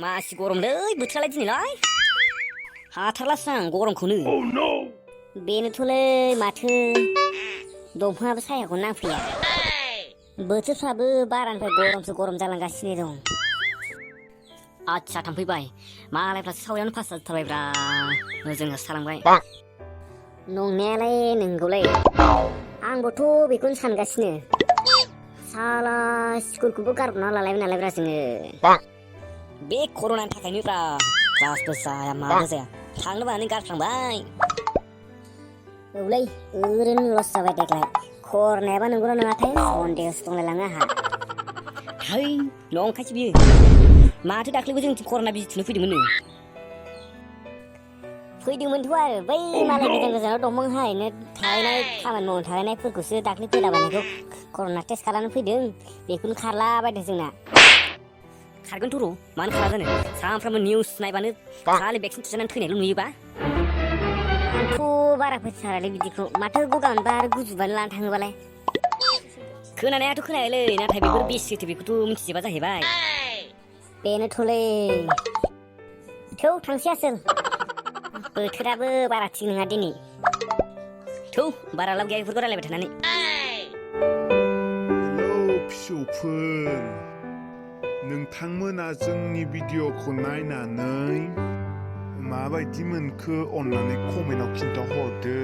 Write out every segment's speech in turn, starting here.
मासि गरमलै बोथोरालाय दिनैलाय हाथारलासो आं गरमखौनो बेनोथ'लै माथो दंफाङाबो सायाखौनो नांफैया बोथोरफ्राबो बारानिफ्राय गरमसो गरम जालांगासिनो दं। आदसा थांफैबाय मालायफ्रासो सावरियावनो पास जाथारबायब्रा जोंहासो थालांबाय। नंनायालाय नंगौलै आंबोथ' बेखौनो सानगासिनो साला स्कुलखौबो गारबोना लालायबाय नालायब्रा जोङो बे कर'नानि थाखायनो ब्रा क्लासबो जाया माबो जाया थांनो बानानै गारफ्लांबाय। औलै ओरैनो लस जाबाय देग्लाय कर'नायाबा नंगौना नङाथाय सन्देहसो दंलायलाङो आंहा। है नंखायसो बियो माथो दाख्लैबो जोंथिं कर'ना बिजि थुनो फैदोंमोननो। फैदोंमोनथ' आरो बै मालाय गोजान गोजानाव दंफां हाहैनो थाहैनाय खामानि मावनो थाहैनायफोरखौसो दाख्लै फैलाबायनायखौ कर'ना टेस्ट खालामनो फैदों बेखौनो खारलाबायदों जोंना। खारगोनथ' र' मानो खारा जानो सानफ्रामबो निउस नायबानो खालि भेक्सिन थुजानानै थैनायल' नुयोबा। आंथ' बारा फोथायालै बिदिखौ माथो गगा मोनबा आरो गुजुबानो लानो थाङोबालाय। खोनानायाथ' खोनायोलै नाथाय बेफोर बेसे सैथो बेखौथ' मिथिजोबा जाहैबाय। बेनोथ'लै थौ थांसै आसोल बोथोराबो बारा थिग नङा दिनै। थौ बारा लाब गैया बेफोरखौ रायलायबाय थानानै। हेलौ फिसौफोर नोंथांमोना जोंनि भिडिअ'खौ नायनानै माबायदि मोनखो अन्नानै कमेन्टआव खिन्थाहरदो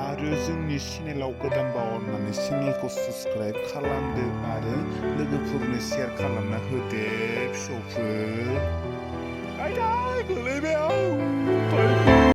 आरो जोंनि चेनेलाव गोदानबा अन्नानै चेनेलखौ साबस्क्राइब खालामदो आरो लोगोफोरनो शेयार खालामना होदे फिसौफोर। आयदै गोलैबाय आं।